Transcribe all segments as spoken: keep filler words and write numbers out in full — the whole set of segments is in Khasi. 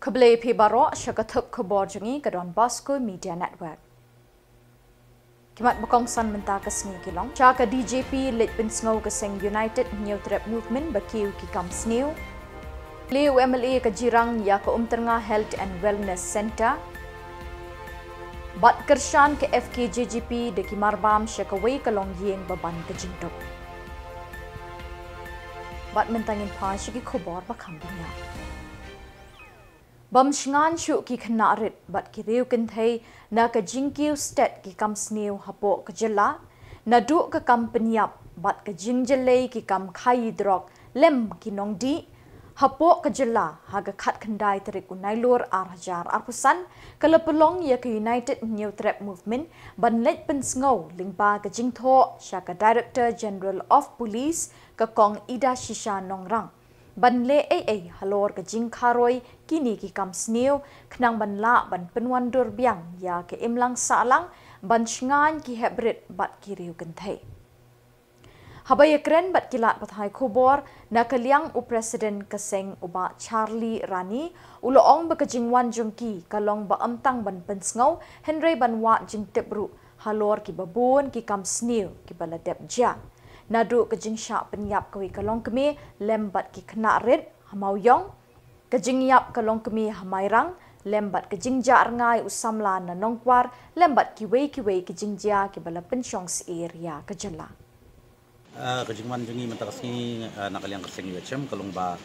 Khublei phi baroh sha ka thup khubor jong ngi ka Don Bosco Media Network. Ki mat ba kongsan mynta ka sngi ki long: sha ka D G P leit pynsngew ka seng United Hynñiewtrep Movement ba kiew ki kam sniew. Plie u M L A ka Jirang ïa ka Umtyrnga Health and Wellness Centre. Bad kyrshan ka F K J G P da ki marbam sha kawei ka longïing ba ban ka jingduk. Bad mynta ngin phai sha ki khubor ba kham bniah. Bym shngaiñ shuh ki khynnah rit bad ki riew kynthei na ka jingkiew stet ki kam sniew hapoh ka jylla, naduh ka kam pynïap bad ka jingjyllei ki kam khaïi drok lem ki nongdih hapoh ka jylla. Ha ka khatkhyndai tarik u Nailur ar hajar arphew san, ka la pynlong ïa ka United Hynñiewtrep Movement ban leit pynsngew lyngba ka jingthoh sha ka Director General of Police, ka Kong Idashisha Nongrang, ban leh ei ei halor ka jingkharoi kine ki kam sniew, khnang ban lah ban pynwandur biang ïa ka imlang sahlang, ban shngaiñ ki heprit bad ki riew kynthei. Haba ïakren bad ki lad pathai khubor na ka liang u President ka seng u Bah Charlie Rani, u la ong ba ka jingwan jong ki ka long ba ym tang ban pynsngew, hynrei ban wad jingtip ruh halor kiba bun ki kam sniew kiba la dep jia, naduh ka jingshah pynïap kawei ka longkmie lem bad ki khynnah rit ha Mawïong, ka jingïap ka longkmie ha Mairang, lem bad ka jingjah rngai u samla na Nongkwar, lem bad kiwei kiwei ki jingjia kiba la pynshong syier ïa ka jylla. Ah, ka jingwan jong ngi mynta ka sngi, ah, na ka liang ka seng U H M ka long ba,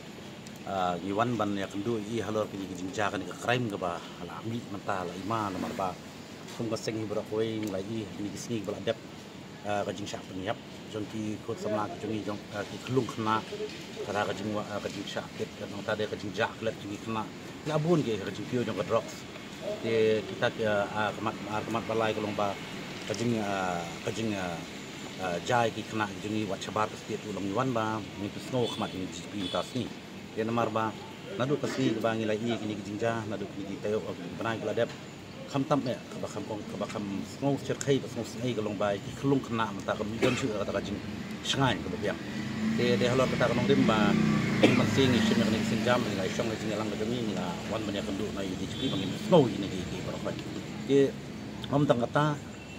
ah, ngi wan ban ïakynduh ïa i halor kine ki jingjia, kane ka crime kaba la mih mynta la i ma namar ba kum ka seng hi baroh kawei ngi la i ha kine ki sngi kaba la dep, ah, ka jingshah pynïap jong ki khun samla ki jong ngi, jong, ah, ki khyllung khynnah, kata ka jingwa, ah, ka jingshah kit, ka nangta de ka jingjah klet jong ki khynnah, la bun ki ka jingkiew jong ka drugs. Te kita ki, ah, ka mat, ah, ka mat ba lai ka long ba ka jing, ah, ka jing, ah, ah, jia ïa ki khynnah ki jong ngi wat shabar ka state ruh long ngi wan ba ngin pynsngew khmat ïa ka D G P mynta ka sngi. Te namar ba naduh ka sngi kaba ngi la i ïa kine ki jingjia, naduh kine ki taïew, kine ki bnai ki la dep, khamtam eh kaba kham kong, kaba kham sngew shyrkhei, ba sngew sngew ka long ba ïa ki khyllung khynnah mynta kam don shuh kata ka jingshngaiñ kaba biang. Te dei halor kata ka nongrim ba mynsngi ngi shim ïa kane ka sienjam, ngi la shong ïa ka jingïalang ka jong ngi, ngi la wan ban ïakynduh na i D G P ba ngin pynsngew ïa kine ki, ki baroh. Te ym tang kata,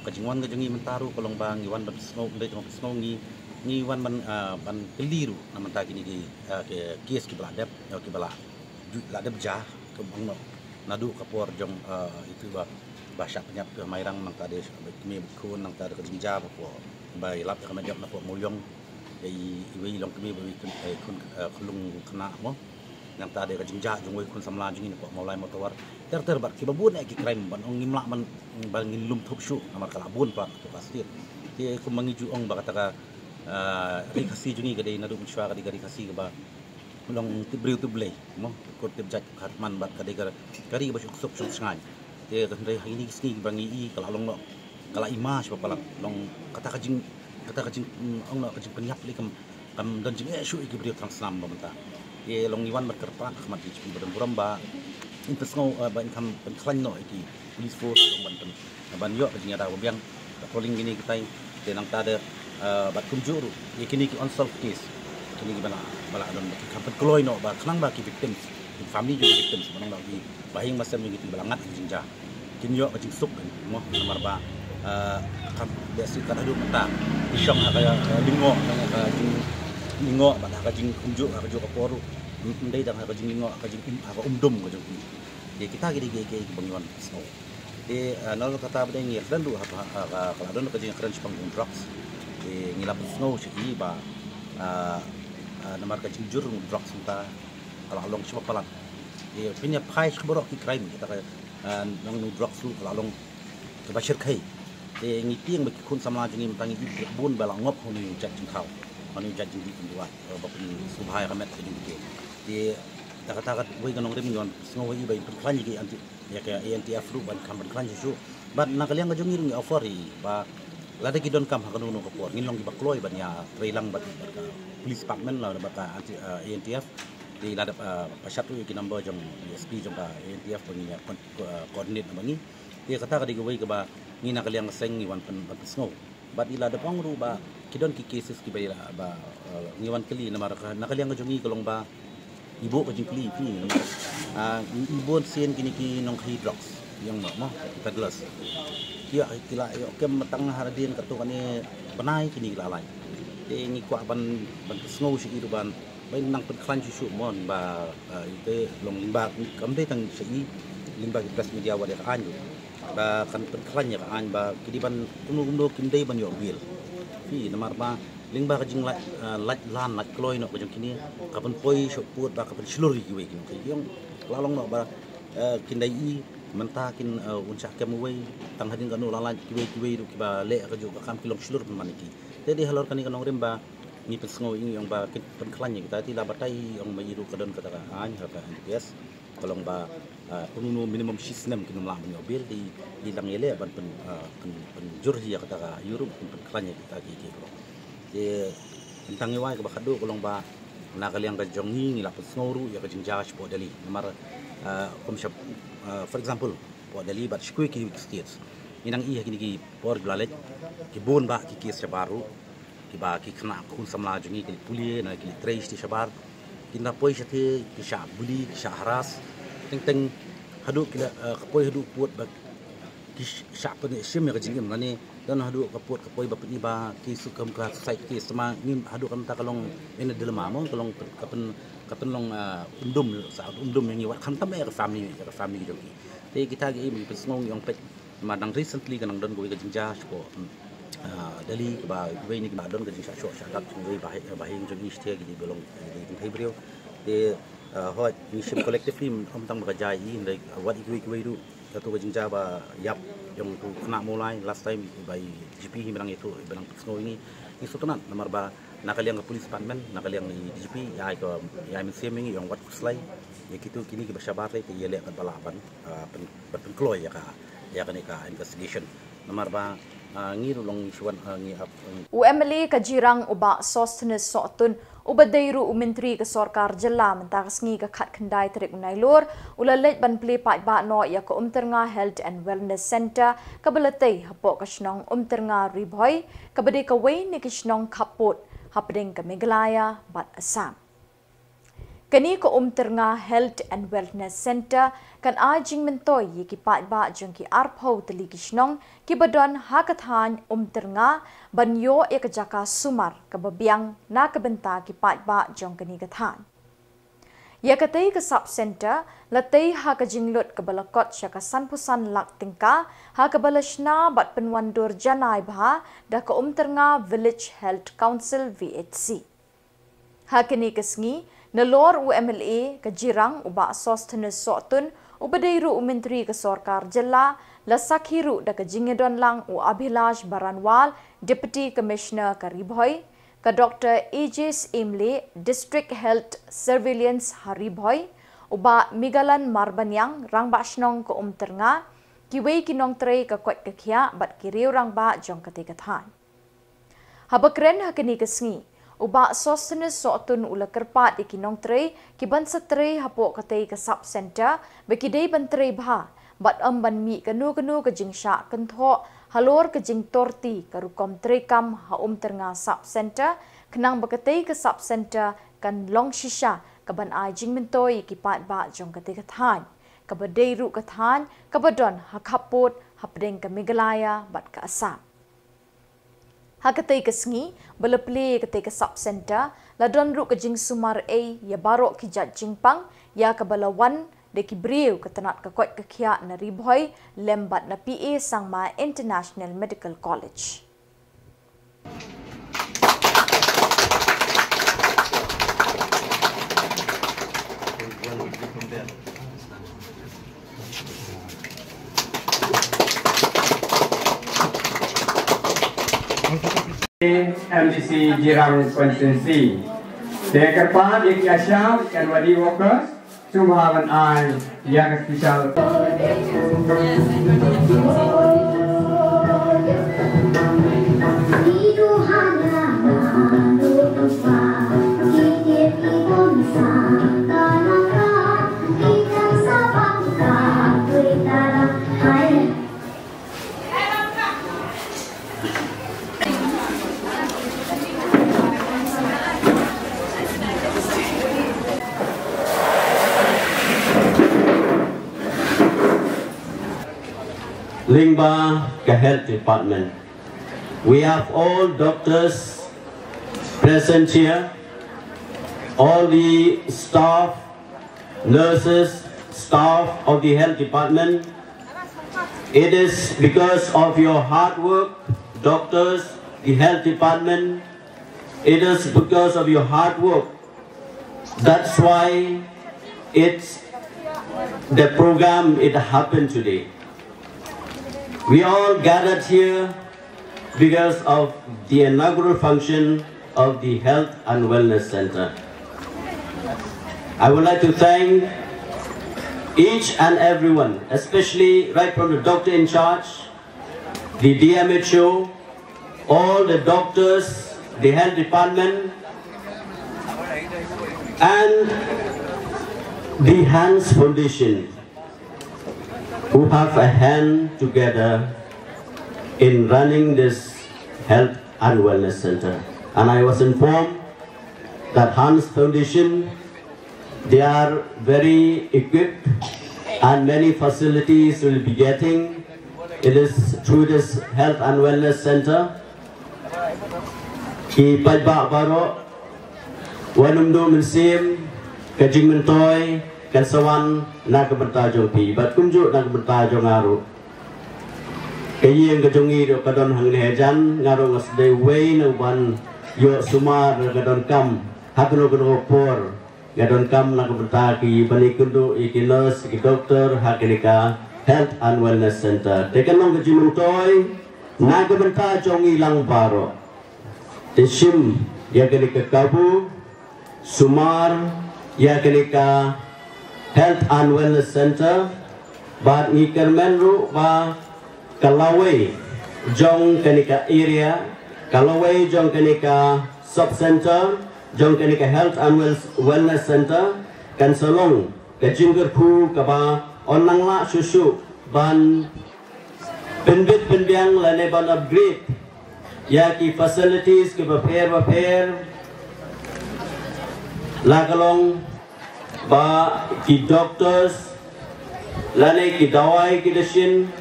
ka jingwan ka jong ngi mynta ruh ka long ba ngi wan ban pynsngew, ym dei tang ban pynsngew, ngi, ngi wan ban, ah, ban kylli ruh na mynta kine ki, ah, ki case kiba la dep, eh, kiba la ju-, la dep jia, ka bang noh naduh ka por jong, eh, itu ba, ba shah pynïap ka Mairang, nangta de ba kmie ba khun, nangta de ka jingjia ba poh, ba ïalap ïa ka met jop na poh Mawïong ïa i, iwei i longkmie bad iwei i khun, eh, khun, eh, khyllung khynnah mo. Nangta de ka jingjia jong uwei u khun samla jong ngi na poh Mawlai Mawtawar. Ter ter bad kiba bun eh ki crime ban ong ngim lah ban, ban ngin lum thup shuh namar ka la bun palat ha ka state. Te kumba ngi ju ong ba kata ka, eh, ri Khasi jong ngi ka dei naduh mynshuwa ka dei ka ri Khasi kaba long tip briew tip Blei mo, tip kur tip jait, ka tymmen bad ka dei ka, ka ri kaba suk suk shong shngaiñ. Te hynrei ha kine ki sngi kiba ngi i ka la long noh, ka la i ma shwa palat, long kata ka jing, kata ka jing, mm, ong noh ka jingpynïap lei kam, kam don jingeh shuh ïa ki briew thrang snam ba mynta. Te long ngi wan ban kyrpad ha khmat D G P ba don burom ba in pynsngew, eh, ba in kham pynkhlaiñ noh ïa ki police force, long ban pyn, ban ïoh ka jingïada ba biang, patrolling kine kitai, te nangta de, eh, bad kumjuh ruh ïa kine ki unsolved case, kine kiba la, ba la don, ba ki kham pynkloi noh ba khnang ba ki victims, ki family jong ki victims, ba nang ba ki, ba ha ïing ba sem jong ki, kiba la ngat ha ki jingjia, kin ïoh ka jingsuk mo, namar ba, eh, kham, biasa ka haduh mynta ki shong ha ka, eh, lyngngoh, ha ka jinglyngngoh bad ha ka jingkumjuh, ha kajuh ka por ruh, ym dei tang ha ka jinglyngngoh, ha ka jing, ha ka umdum ka jong ki. Te kita ki dei kiei kiei kiba ngi wan pynsngew. Te, ah, nalor kata ba dei ngi kren ruh ha, ha, ha, ka la don ka jingkren shaphang jong drugs. Te ngi la pynsngew sha i ba, ah, ah, namar ka jingjur jong drugs mynta ka la long shwa palat. Te phin ïa phai sha baroh ki crime kita ka, ah, nang jong drugs ruh ka la long kaba shyrkhei. Te ngi tieng ba ki khun samla jong ngi mynta ngi ïohi bun ba la ngop ha une u jait jingthaw, ha une u jait jingdih jingduwai, eh, ba pynsngewbha ïa ka met ka jong ki. Te kata kata kawei ka nongrim ngi wan pynsngew ïa i ba in pynkhlaiñ ïa ki anti, ïa ka A N T F ruh ban kham pynkhlaiñ shuh shuh. Bad na ka liang ka jong ngi ruh ngi offer ïa i ba lada ki donkam ha kano kano ka por ngin long kiba kloi ban ïatrei lang bad, bad ka police department lane bad ka anti, eh, A N T F. Te lada, eh, pashat ruh ïa ki number jong D S P jong ka A N T F ba ngin ïa con-, co-, eh, coordinate na ba ngi. Te kata ka dei kawei kaba ngi na ka liang ka seng ngi wan pyn, ban pynsngew. Bad i la dep ong ruh ba ki don ki cases kiba i la ba, eh, ngi wan kylli namar ka, na ka liang ka jong ngi ka long ba I buh ka jingkylli phi, ah, i, i bun sien kine ki nongkhaïi drugs, ïong ma, ma, peddlers. Ki ïa, ki la ïoh kem mynta ha ri dien katto katne bnai kine ki la lait. Te ngi kwah ban, ban pynsngew sha i ruh ban, ban nang pynkhlaiñ shuh shuh mo ba, ah, ite long lyngba kam dei tang sha i, lyngba ki press media wat ïa ka aiñ ruh. Ba kan pynkhlaiñ ïa ka aiñ ba ki dei ban kumno kumno kim dei ban ïoh bail. Phi, namar ba lyngba ka jinglait, ah, lait lan lait kloi noh ka jong kine, ka pynpoi sha pud ba ka pynshlur ïa kiwei ki nongkhaïi. Ïong la long noh ba, eh, kin dei i mynta kin, eh, un shah kem uwei, tang hadien kano la lait kiwei kiwei ruh kiba leh ka juh ka kam ki long shlur pynban ïa ki. Te dei halor kane ka nongrim ba ngi pynsngew ïa ngi ïong ba kin pynkhlaiñ ïa kita, te la batai ïong ma i ruh ka don kata ka aiñ ha ka N D P S. Ka long ba, ah, kumno minimum shi snem kin ym lah ban ïoh bail, te i dang ïaleh ban pyn, ah, pyn, pynjur hi ïa kata ka ïuh ruh pyn, pynkhlaiñ ïa kita ki, ki brok. Te tang ïa wai kaba khadduh ka long ba na ka liang ka jong ngi ngi la pynsngew ruh ïa ka jingjia shapoh Delhi. Namar, ah, kum shap, ah, for example, shapoh Delhi bad sha kiwei ki states, ngi nang ïohi ha kine ki por ba la leit ki bun bah ki case shabar ruh, kiba ki khynnah khun samla jong ngi ki leit pule na ki leit trei shatei shabar, kin da poi shatei ki shah bully, ki shah harass, teng teng haduh ki la, eh, ka poi haduh pud ba ki sh-, shah pynshim ïa ka jingim lane don haduh ka pud ka poi ba pyni ba ki suk kam ka suicide case. Tangba ngim, haduh kata ka long in a dilemma mo, ka long ka pyn, ka pynlong, eh, umdum, sa umdum ïa ngi wat khamtam ïa ka family, ïa ka family jong ki. Te kita ki im pynsngew ngi ong peit. Namar dang recently ka nang don kawei ka jingjia shapoh, hmm, ah, Delhi kaba kiwei na kiba don ka jingshah shoh shah dap jong kiwei bah, bah ïing jong i shatei ki dei ba long ki dei jingkhei briew. Te, ah, hooid ngi shim collectively, ym tang ba ka jia i, hynrei, ah, wat i kiwei kiwei ruh kato ka jingjia ba ïap jong uto u khynnah Mawlai last time ba i D G P hi ba nang ïathuh ba nang pynsngew ïa ngi, ngi sngewtynnat namar ba na ka liang ka police department, na ka liang i D G P i ai ka, i ai mynsiem ïa ngi ïong wat khuslai ïa kito kine kiba shabar lei te ïaleh katba lah ban, ah, pyn, ban pynkloi ïa ka, ïa kane ka investigation. Namar ba, ah, ngi ruh long ngi shu wan, ah, ngi ap, ah, U M L A ka Jirang u Bah Sosthenes Sohtun uba dei ruh u Myntri ka Sorkar Jylla mynta ka sngi ka khatkhyndai tarik u Nailur u la leit ban plie paidbah noh ïa ka Umtyrnga Health and Wellness Centre kaba la tei hapoh ka shnong Umtyrnga Ri Bhoi, kaba dei kawei na ki shnong khappud hapdeng ka Meghalaya bad Assam. Kane ka Umtyrnga Health and Wellness Centre kan ai jingmyntoi ïa ki paidbah jong ki arphew tylli ki shnong kiba don ha ka thaiñ Umtyrnga ban ïoh ïa ka jaka sumar kaba biang na ka bynta ki paidbah jong kane ka thaiñ. Ïa katei ka sub centre la tei ha ka jinglut kaba la kot sha ka sanphew san lak tyngka, ha kaba la shna bad pynwandur janai bha da ka Umtyrnga Village Health Council, V H C. Ha kane ka sngi, nalor u M L A ka Jirang u Bah Sosthenes Sohtun uba dei ruh u Myntri ka Sorkar Jylla, la sakhi ruh da ka jingïadon lang u Abhilash Baranwal, Deputy Commissioner ka Ri Bhoi, ka Doctor A J Syiemlieh, District Health Surveillance ha Ri Bhoi, u Bah Megalan Marbaniang, Rangbah Shnong ka Umtyrnga, kiwei ki nongtrei ka koit ka khiah bad ki riew rangbah jong katei ka thaiñ. Haba kren ha kane ka sngi, u Bah Sosthenes Sohtun u la kyrpad ïa ki nongtrei kiban sa trei hapoh katei ka sub centre ba ki dei ban trei bha bad ym ban mih kano kano ka jingshah kynthoh halor ka jingtorti ka rukom treikam ha Umtyrnga sub centre, khnang ba katei ka sub centre kan long shisha kaban ai jingmyntoi ïa ki paidbah jong katei ka thaiñ, kaba dei ruh ka thaiñ kaba don ha khappud hapdeng ka Meghalaya bad ka Assam. Ha katei ka sngi ba la plie katei ka sub centre, la don ruh ka jingsumar ei ïa baroh ki jait jingpang ïa kaba la wan da ki briew ka tnat ka koit ka khiah na Ri Bhoi lem bad na P A Sangma International Medical College. M D C Jirang Constituency. Te kyrpad ïa ki ASHA and workers, sngewbha ban ai ïa ka special. Lyngba ka Health Department. We have all doctors present here, all the staff, nurses, staff of the Health Department. It is because of your hard work, doctors, the Health Department. It is because of your hard work. That's why it's the program it happened today. We all gathered here because of the inaugural function of the Health and Wellness Center. I would like to thank each and everyone, especially right from the doctor in charge, the D M H O, all the doctors, the health department, and the Hans Foundation, who have a hand together in running this health and wellness center. And I was informed that Hans Foundation, they are very equipped and many facilities will be getting. It is through this health and wellness center. Ki paidbah baroh, wat nym duh mynsiem, ka jingmyntoi kan sa wan na ka bynta jong phi bad kumjuh na ka bynta jong nga ruh. Ka ïing ka jong ngi ruh ka don hangne hajan, nga ruh nga sa dei uwei na u ban ïoh sumar ka donkam ha kano kano ka por. Nga donkam na ka bynta ki ban ïakynduh ïa ki nurse, ki doktor ha kane ka health and wellness center. Te kan long ka jingmyntoi na ka bynta jong ngi lang baroh. Te shim ïa kane ka kabu, sumar ïa kane ka health and wellness center. Bad ngi kyrmen ruh ba ka lawei jong kane ka area, ka lawei jong kane ka sub center, jong kane ka health and Wel- wellness center, kan sa long ka jingkyrkhu kaba yn nang lah shuh shuh ban pynbit pynbiang lane ban upgrade ïa ki facilities kiba pher ba pher, la ka long ba ki doctors lane ki dawai ki dashin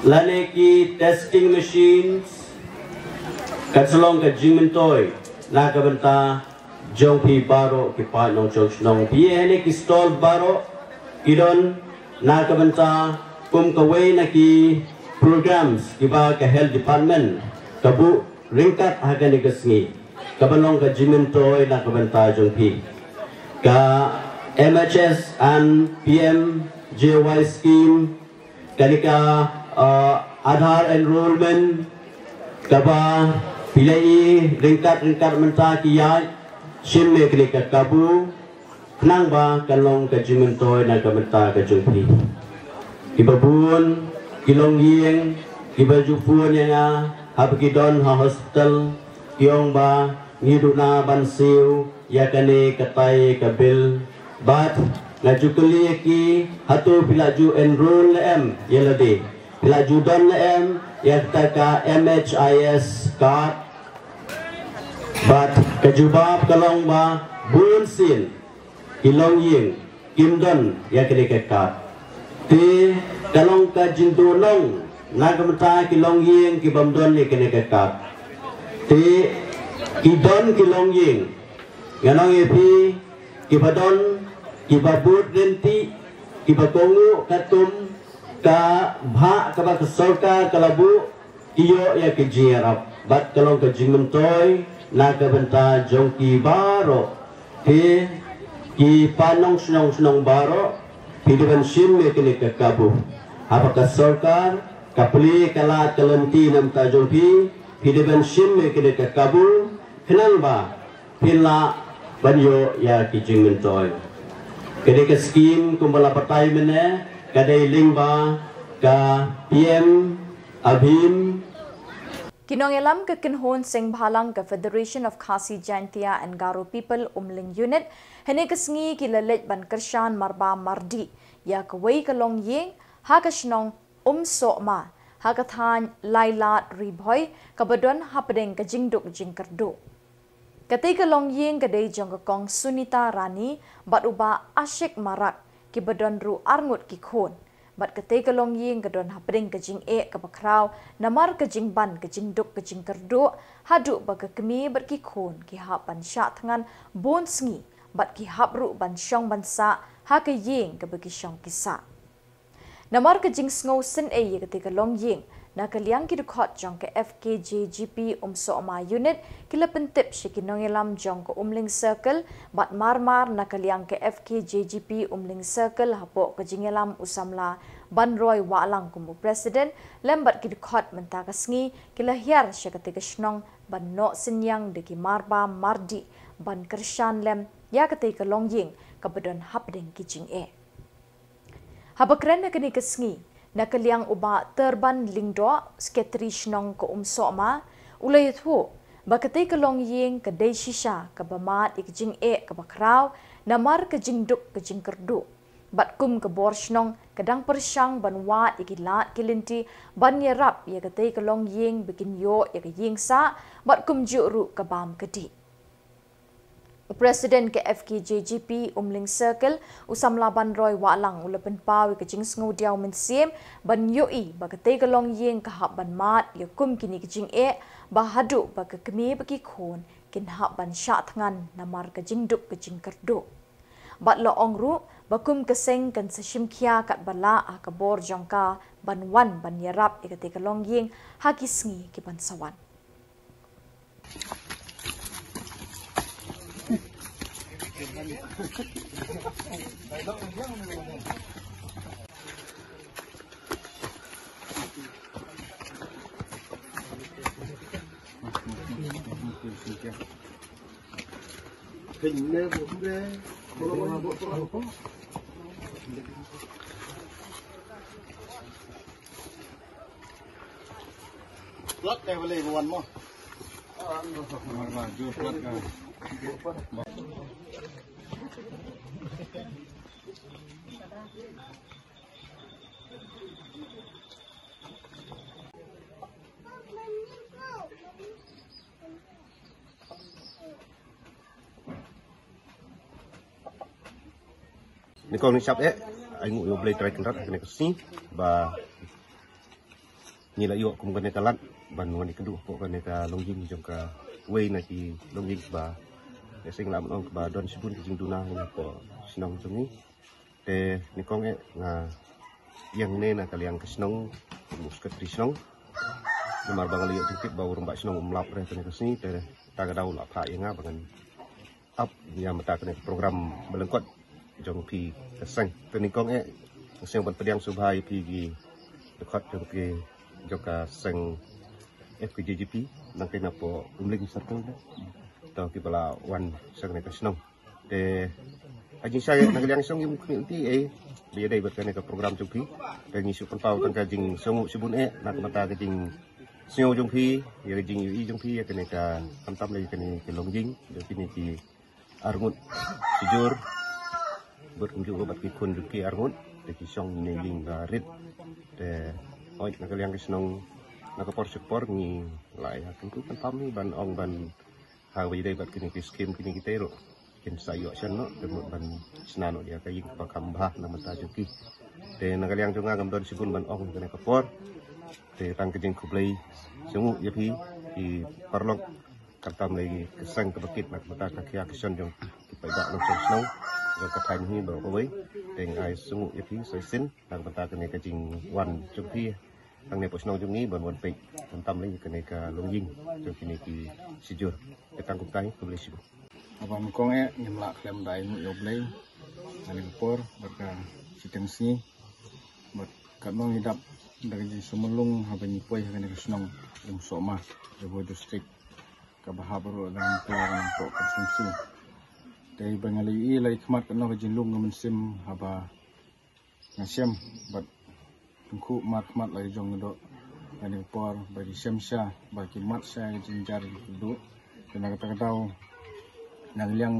lane ki testing machines, kan sa long ka jingmyntoi na ka bynta jong phi baroh ki paid nongshong shnong. Phi ïa kine ki stall baroh ki don na ka bynta kum kawei na ki programs kiba ka health department ka buh ryngkat ha kane ka sngi, kaba long ka jingmyntoi na ka bynta jong phi. Ka M H S and P M J Y scheme, kane ka, uh, Aadhaar enrollment, kaba phi la ïohi ryngkat ryngkat mynta ki ïaid, shim ïa kane ka kabu, khnang ba kan long ka jingmyntoi na ka bynta ka jong phi. Kiba bun ki longïing kiba ju phone ïa nga haba ki don ha hospital, ki ong ba ngi duna ban siew ïa kane katai ka bill. Bad nga ju kylli ïa ki, hato phi la ju enroll ne em ïa lade? Phi la ju don ne em ïa kata ka M H I S card? Bad ka jubab ka long ba bun sien ki longïing kim don ïa kane ka card. Te ka long ka jingduhnong na ka bynta ki longïing ki bym don ïa kane ka card. Te ki don ki longïing, nga ong ïa phi, kiba don, kiba bud ryntih, kiba kohnguh katkum ka bhah kaba ka sorkar ka la buh, ki ïoh ïa ki jingïarap bad ka long ka jingmyntoi na ka bynta jong ki baroh. Phi ki paid nongshong shnong baroh, phi dei ban shim ïa kane ka kabu. Haba ka sorkar ka plie ka lad ka lynti na ka bynta jong phi, phi dei ban shim ïa kane ka kabu, khnang ba phin lah ban ïoh ïa ki jingmyntoi. Kane ka scheme kumba la batai mynne ka dei lyngba ka P M ABHIM. Ki nongïalam ka kynhun seng bhalang ka Federation of Khasi Jaintia and Garo People Umling Unit, hynne ka sngi ki la leit ban kyrshan marba mardih ïa kawei ka longïing ha ka shnong Umsohma, ha ka thaiñ Lailad Ri Bhoi, kaba don hapdeng ka jingduk jingkyrduh. Katei ka longïing ka dei jong ka kong Sunita Rani bad u bah Ashik Marak, kiba don ruh arngut ki khun. Bad katei ka longïing ka don hapdeng ka jingeh kaba khraw namar ka jingban ka jingduk ka jingkyrduh, haduh ba ka kmie bad ki khun ki hap ban shah thngan bun sngi bad ki hap ruh ban shong ban sah ha ka ïing kaba ki shong ki sah. Namar ka jingsngew sngewsih ïa katei ka longïing, na ka liang ki dkhot jong ka F K J G P Umsohma Unit ki la pyntip sha ki nongïalam jong ka Umling Circle, bad marmar na ka liang ka F K J G P Umling Circle hapoh ka jingïalam u samla Banroy Wahlang kum u President, lem bad ki dkhot mynta ka sngi ki la hiar sha katei ka shnong ban noh synñiang da ki marbam mardih ban kyrshan lem ïa katei ka longïing kaba don hapdeng ki jingeh. Haba kren ha kane ka sngi, na ka liang u Bah Tyrban Lyngdoh, Sekretari Shnong ka Umsohma, u la ïathuh ba katei ka longïing ka dei shisha kaba mad ïa ka jingeh kaba khraw namar ka jingduk ka jingkyrduh. Bad kum ka bor shnong ka dang pyrshang ban wad ïa ki lad ki lynti ban ïarap ïa katei ka longïing ba kin ïoh ïa ka ïing sah, bad kumjuh ruh ka bam ka dih. U President ka F K J G P Umling Circle, u samla Banroy Wahlang, u la pynpaw ïa ka jingsngewdiaw mynsiem ban ïohi ba katei ka longïing ka hap ban mad ïa kum kine ki jingeh, ba haduh ba ka kmie bad ki khun kin hap ban shah thngan namar ka jingduk ka jingkyrduh. Bad la ong ruh ba kum ka seng kan sa shim khia katba lah ha ka bor jong ka ban wan ban ïarap ïa katei ka longïing ha ki sngi ki ban sa wan. Nyngkong nyngshap eh, ai nguh ïa U Blei Trai Kynrad ha kane ka sngi ba ngi la ïoh kum kane ka lad ban wan ïakynduh hapoh kane ka longïing jong ka, wei na ki longïing ba, ïa seng lah ban ong kaba don shibun ki jingduna hapoh shnong jong ngi. Te nyngkong eh nga ïeng ne na ka liang ka shnong, u Sekretari Shnong. Namar ba nga la ïoh jingtip ba u rangbah shnong um lap re kane ka sngi, te ta ka daw la phah ïa nga ba ngan ap ïa mynta kane ka program ba lyngkot jong phi ka seng. Te nyngkong eh nga sngew ban pdiang sngewbha ïa phi ki dkhot jong phi jong ka seng F K J G P, nangkynmaw hapoh Umling Circle, to kiba la wan sha kane ka shnong. Te ha jingshisha na ka liang shnong ïa u khmih lynti eh ba ïadei bad kane ka program jong phi. Te ngi shu pynpaw tang ka jingsngewnguh shibun eh na ka bynta ka jingsngew jong phi ïa ka jingïohi jong phi ïa kane ka, khamtam lei ïa kane ka longïing jong kine ki arngut shijur, bad kumjuh bad ki khun jong ki arngut, te ki shong ne ïing ba rit. Te hooid na ka liang ka shnong na ka por sha ka por ngi la ïa kyntu kynpham hi ban ong ban ha kaba ïadei bad kine ki skim kine ki te ruh kin sa ïoh shen noh, te mut ban shna noh ïa ka ïing kaba kham bha na ka bynta jong ki. Te na ka liang jong nga ngam don shibun ban ong kane ka por. Te tang ka jingkhublei shibun ïa phi ki paralok, khamtam lei ka seng kaba kit na ka bynta ka khia ka shon jong ki paidbah nongshong shnong jong ka thaiñ hi baroh kawei. Te nga ai shibun ïa phi sa shisien na ka bynta kane ka jingwan jong phi hangne hapoh shnong jong ngi ban wan peit khamtam lei kane ka longïing jong kine ki shijur. Te tang kumta hi, khublei shibun. Haba nyngkong eh ngim lah khlem da ai nguh ïa U Blei ha kane ka por bad ka shiteng sngi. Bad katno ngi dap da ka jingsngewlung haba ngi poi ha kane ka shnong Umsohma, Ri Bhoi District, kaba hap ruh da ngi poi ha kane ka constituency. Te ba nga la ïohi la i khmat katno ka jinglung ka mynsiem haba nga shem bad tyngkhuh markhmat la ki jong ngi doh ha kane ka por ba ki shem sha, ba ki mad sha ki jingjar ki kyrduh. Te na kata ka daw na ka liang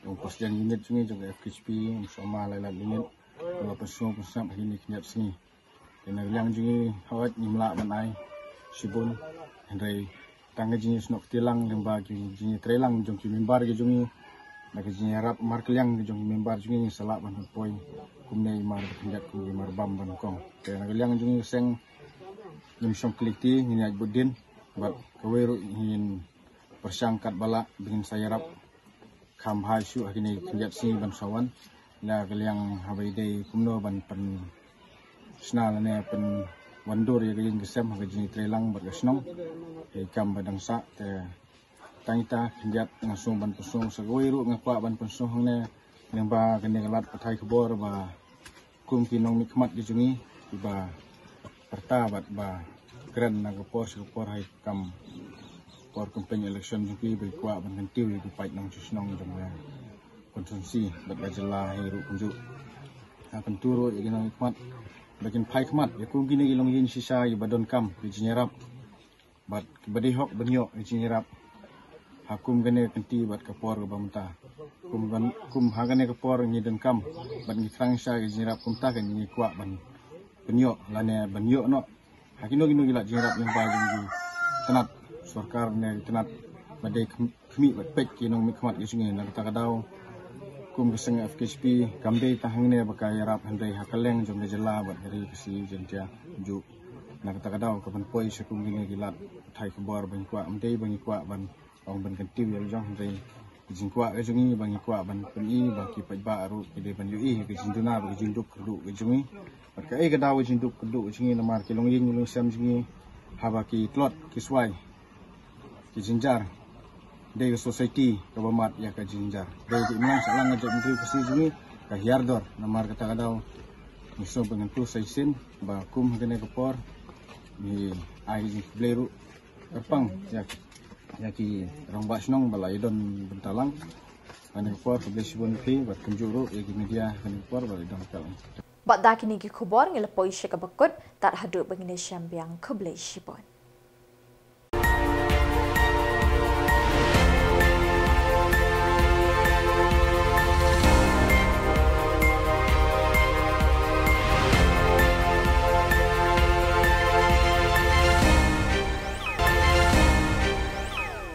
jong u President Unit jong ngi jong ka F K J P Umsohma Lailad Unit, u la pynsngew pynsngap ha kine ki khyndiat sngi. Te na ka liang jong ngi hooid ngim lah ban ai shibun, hynrei tang ka jingïasnoh kti lang lyngba ki jingïatreilang jong ki member ki jong ngi, Na ka jingïarap markylliang jong ki member jong ngi, ngi sa lah ban poi kumne i mar ba khyndiat kum i mar bam ba nyngkong. Te na ka liang jong ngi ka seng, ngim shong kylli kti, ngin ïaid bud dien bad kawei ruh ngin pyrshang katba lah ba ngin sa ïarap kham bha shuh ha kine ki khyndiat sngi ban sa wan. Na ka liang haba ïadei kumno ban pynshna lane pynwandur ïa ka ïing ka sem ha ka jingïatreilang bad ka shnong, ïa ka kam ba dang sah. Te tang ita khyndiat nga sngew ban pynsngew sa kawei ruh nga kwah ban pynsngew hangne, lyngba kane ka lad pathai khubor ba kum ki nongmihkhmat ki jong ngi kiba pyrta bad ba kren na ka por sha ka por ha ka kam por campaign election jong ki, ba ki kwah ban kyntiew ïa ki paid nongshong shnong jong ka constituency bad ka jylla hi ruh kumjuh. Nga kyntu ruh ïa ki nongmihkhmat ba kin phai khmat ïa kum kine ki longïing shisha kiba donkam ki jingïarap bad kiba dei hok ban ïoh ki jingïarap ha kum kane ka kynti bad ka por kaba mynta. Kum kan, kum ha kane ka por ngi donkam bad ngi thrang sha ki jingïarap, kumta kan ngi kwah ban pynïoh lane ban ïoh noh ha kino kino ki lad jingïarap lyngba jong ki tnat sorkar ne ki tnat ba dei khmih bad peit ki nongmihkhmat ki jong ngi. Na kata ka daw kum ka seng F K J P kam dei tang hangne ba ka ïarap, hynrei ha kylleng jong ka jylla bad ka ri Khasi Jaiñtia kumjuh. Na kata ka daw ka ban poi sha kum kine ki lad pathai khubor ba ngi kwah, ym dei ba ngi kwah ban ong ban kyntiew ïa la jong, hynrei ka jingkwah ka jong ngi ba ngi kwah ban pyni ba ki paidbah ruh ki dei ban ïohi ka jingduna bad ka jingduk kyrduh ka jong ngi. Bad kaei ka daw ka jingduk kyrduh ka jong ngi, namar ki longïing longïing sem jong ngi haba ki tlot ki swai ki jynjar, dei ka society kaba mad ïa ka jynjar. Dei ka imlang sahlang ka jaitbynriew Khasi jong ngi ka hiar dor. Namar kata ka daw ngi sngew ba ngan tu sa shisien ba kum ha kane ka por ngi ai ka jingkhublei ruh kyrpang ïa, ïa ki rangbah shnong ba la ïadon bynta lang ha kane ka por. Khublei shibun ïa phi bad kumjuh ruh ïa ki media ha kane ka por ba la ïadon bynta lang. Bad da kine ki khubor ngi la poi sha kaba kut, tad haduh ba ngin ïashem biang, khublei shibun.